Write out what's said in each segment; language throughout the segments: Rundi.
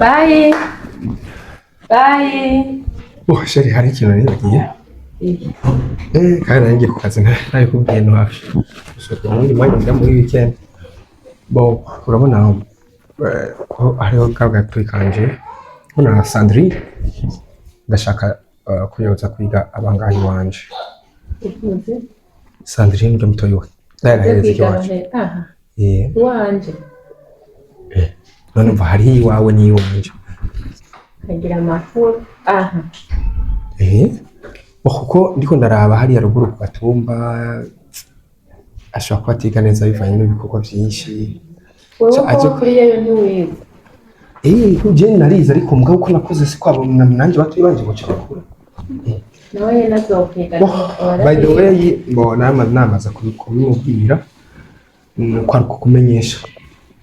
Bye. Bye. Oh, chéri, hari ikintu nibagiye. Kandi nari ngiye ku kazi ntabikubwiye no hafi. Gusohoka mu wundi mwanya njya muri weekend. Bon, urabona ko hariho ka gatoyi kanje. Mbona Sandrine ndashaka kuyoza kwiga abangaha iwanje. Uvuze? Sandrine ujya mutoyi we. Ndayagahereza iwacu. Aha. Eh, Iwanje. none umva hariho iwawe n'iwanje. Kagira amakuru. Aha. Eh, oh, kuko ndiko ndaraba hariya ruguru ku gatumba ashobora kuba atiga neza bivanye n'ibikorwa byinshi. Wewe So, ko aje wakuriyeyo ntiwiga. Eh, je narize ariko mugabo uko nakuze si kwabo nanjye batoyi banje ngo bakura. Nawe nyene azokwiga. Oh, by the way, bo namaze kubimubwira ko ari ukukumenyesha.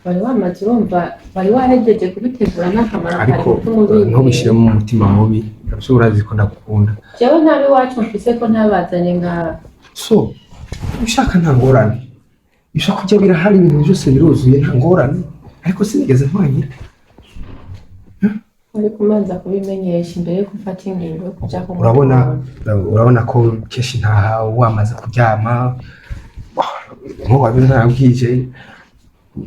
Wari wamaze, urumva wari wahejeje kubitegura n'akamaro kari Ariko gutuma ubibwira. ntubishiremo umutima mubi, nabyo urazi ko ndagukunda. Jewe ntabi iwacu mfise ko ntabazanye ngaha. So ushaka nta ngorane, ibyo kurya birahari, ibintu byose biruzuye, nta ngorane, ariko sinigeze ntwanyira. Wari kumanza kubimenyesha imbere yo gufata ingingo yo kuja kumutora. Urabona ko kenshi ntaha wamaze kuryama nko nabwije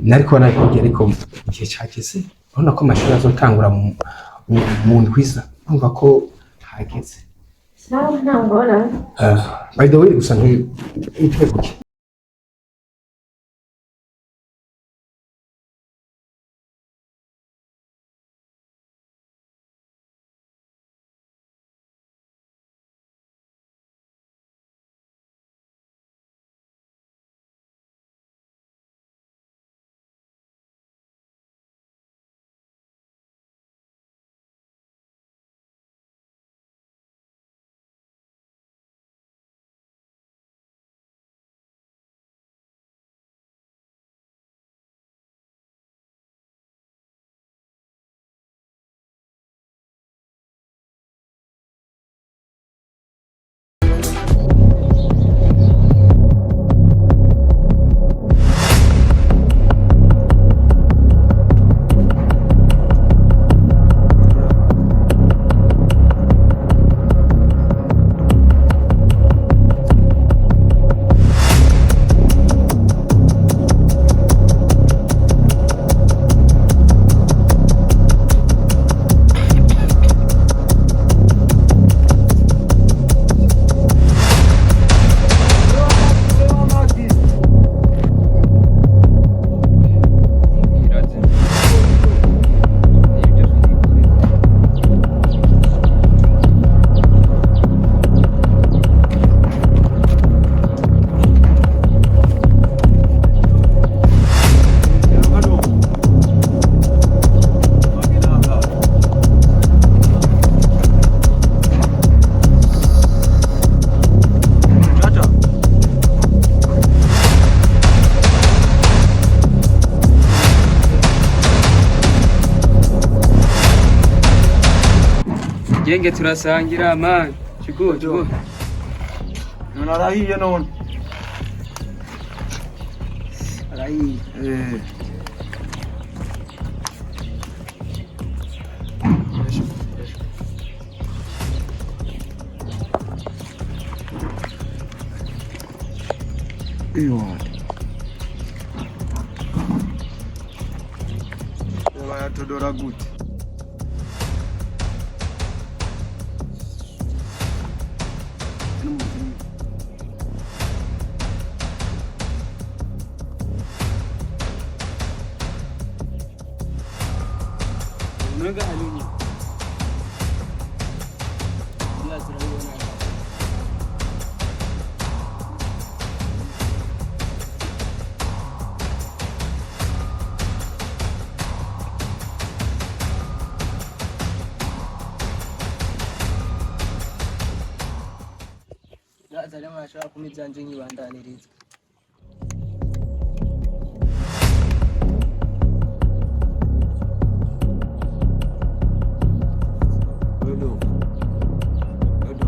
nari kuba nabikubwiye, ariko igihe cyageze urabona ko amashuri azotangura mu ndwiza, urumva ko hageze. Sawa, nta ngorane. By the way, gusa ntiteguke. Genge turasangira man. Chukua chukua. None arahiye none. Arahiye. Eh. Iyo. Bayatodora gute? Unaga halunyi. Allah turabibona. Nazarema arashobora kumpa ivyanje nkibandaniriza. Dodo. Dodo.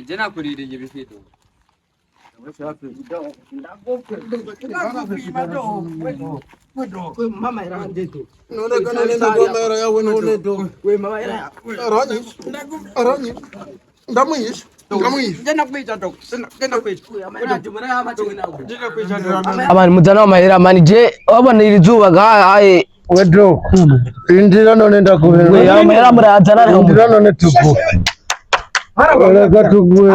Je nakuririye ibifido. Mama iranje tu. None kana nenda kwa mera yawe none do. We mama ira. Aranyi. Aranyi. Ndamuyisha. Ndamuyisha. Genda kwica dog. Genda kwica. Abantu muzana amahera mani je wabona iri zuba gahaye. Wedo indira none ndakubera. We amahera murayazana ariko Indira none tugu. Reka tuguhe.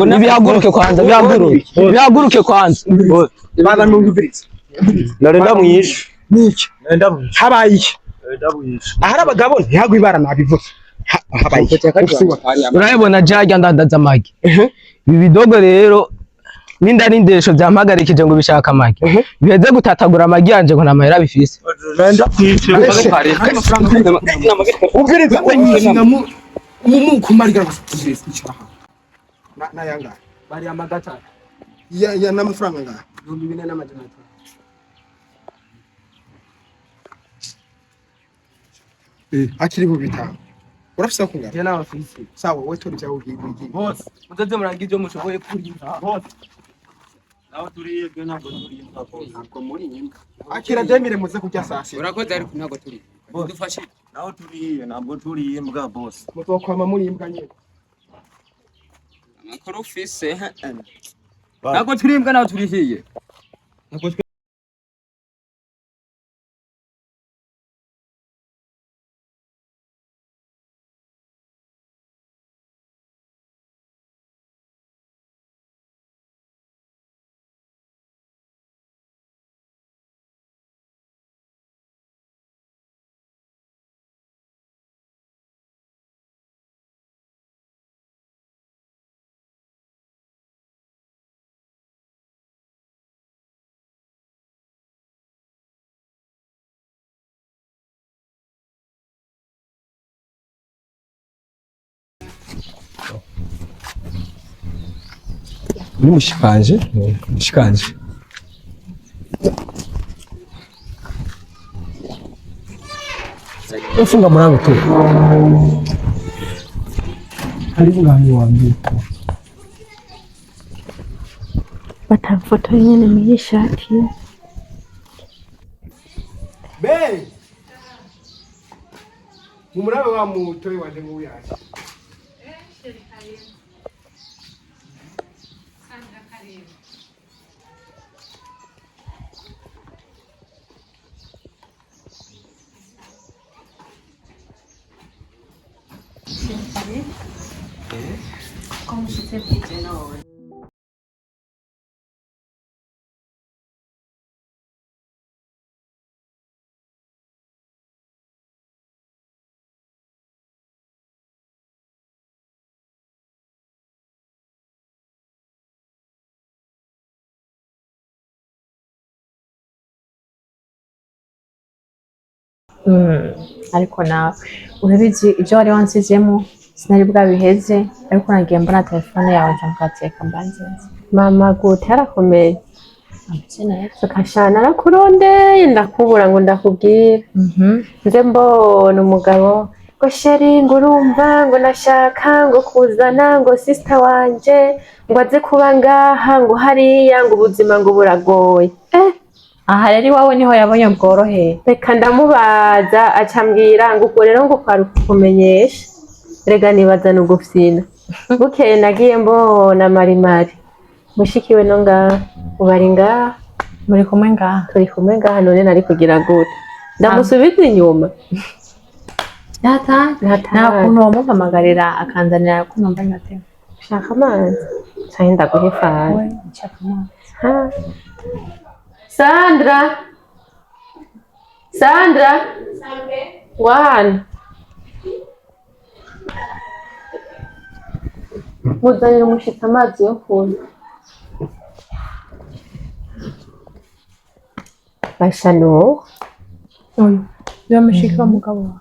Nibihaguruke kwanza, bihaguruke, bihaguruke kwanza. Nari ndamwishe. Niki? Nari ndamwishe. Habaye iki? Nari ndamwishe. Ahari abagabo ntihagwe ibara nabivuze. Habaye iki? Urabibona jajya ndandaza amagi. Ibi bidogo rero n'inda n'indesho byampagarikije ngo bishaka amagi, biheze gutatagura amagi yanje ngo nta mahera bifise. Nari ndamwishe. Ubwiriza mu kumarira gusa. Na na yanga. Bari amagata. Ya ya n'amafaranga ngaha. 4500. Eh, akiri 5,000. Urafisa kungana? Je nawe afise. Sawa, wewe tori byawe ugiye ugiye. Bose muzoze murangira ibyo mushoboye kurya. Bose. Naho turiyebwe ntabwo turi imbwa bose. Ntabwo muri imbwa. Akira demire muze kurya saa sita. Urakoze ariko ntabwo turi. Dufashe. Naho turiye ntabwo turi imbwa bose. Muzokwama muri imbwa nyine. Amakuru ufise. Ntabwo turi imbwa naho turihiye. Uri mushikanje? Mushikanje. Ufunga mlango tu. Karibu ngani waambie. Batamfoto nyene mw'ishati. Be. Mumurabe wa mutoyi wanje ngo uyaje. Ariko nawe urabizi ibyo wari wansizemo sinari bwabiheze, ariko nagiye mbona telefone yawe nca mukateka mbanzenze. Mama gute yarakomeye. Ameze neza. Akashana narakurondeye ndakubura ngo ndakubwire. Nze mbona umugabo ngo chéri ngo urumva ngo nashaka ngo kuzana ngo sister wanje ngo aze kuba ngaha ngo hariya ngo ubuzima ngo buragoye. Aha rero iwawe niho yabonye bworoheye. Reka ndamubaza acambwira ngo ubwo rero ngo kwari ukukumenyesha. Rega nibaza ni ugufyina. Bukeye nagiye mbona marimari mushikiwe no ngaha ubu ari ngaha. Muri kumwe ngaha? Turi kumwe ngaha. None nari kugira gute ndamusubiza inyuma? Nta Nta kuntu wamumpamagarira akanzanira ko numva nyotewe. Shaka amazi canke ndaguhe fanta? We nshaka amazi. Ha. Sandra, Sandra, ngwana muzanira umushitsi amazi yo kunywa. Basha nuwo. Uyu niwe mushiki w'umugabo wawe?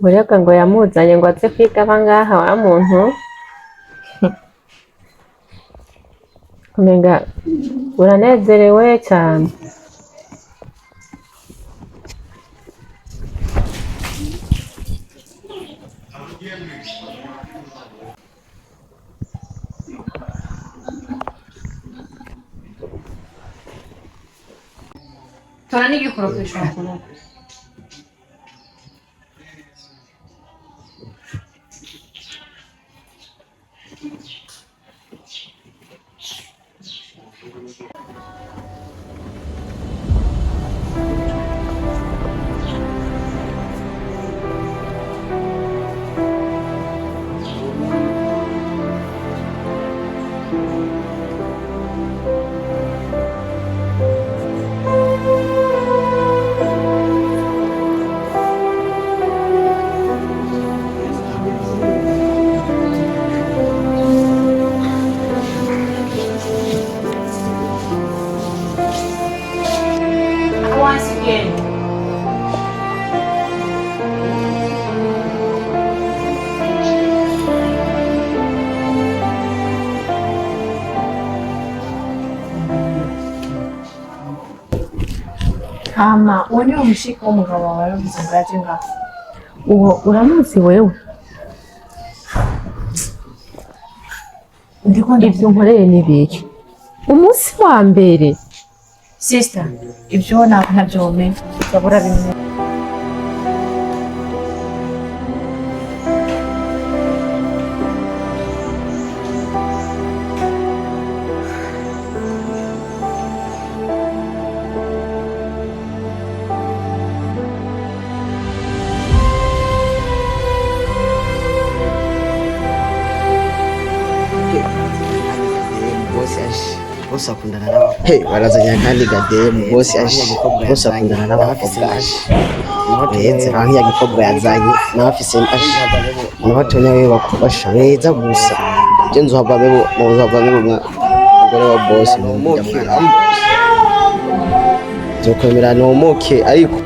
Burega ngo yamuzanye ngo aze kwiga aba ngaha wa muntu. Umenga uranezerewe cyane. Tora n'igikoropesho wakoropa. Once again. Hama uwo niwo mushika w'umugabo wawe yaravuze ngo yaje ngaho. Uwo uramuzi wewe? Ndiko Ivyo nkoreye ni biki? Umunsi wa mbere Sister, ibyo ntabwo ntabyo womenya. Urabura bimwe. Bose akundana n'abakobwa. Hey, barazanye akandi gademu bose aje bose akundana n'abakobwa aje beza nk'iya gikobwa yazanye nawe afise aje nabatonya be bakubasha beza gusa je nzohava bebo nzohava bebo umugore wa boss nzokwemera numuke ariko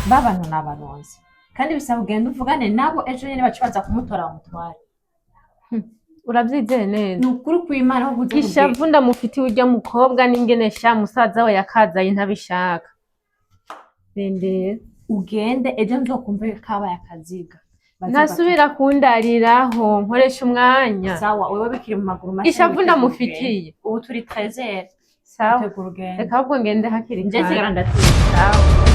Babano ni abaronzi kandi bisaba ugenda uvugane nabo ejo nyene baca baza kumutora bamutware. Urabyizeye neza? Ni ukuri kw'Imana aho ubuze. Ishavu ndamufitiye urya mukobwa n'ingene sha musaza we yakazaye ntabishaka. Rindira. Ugende ejo nzokumve kabaye akaziga. Baze. Ntasubira kundariraho nkoresha umwanya. Sawa, wewe bikiri mu maguru mashya. Ishavu witegura ndamufitiye. urugendo. Ubu turi 13. Sawa. Witegura urugendo. Reka ahubwo ngende hakiri Nje kare. sigara ndatinda. Sawa.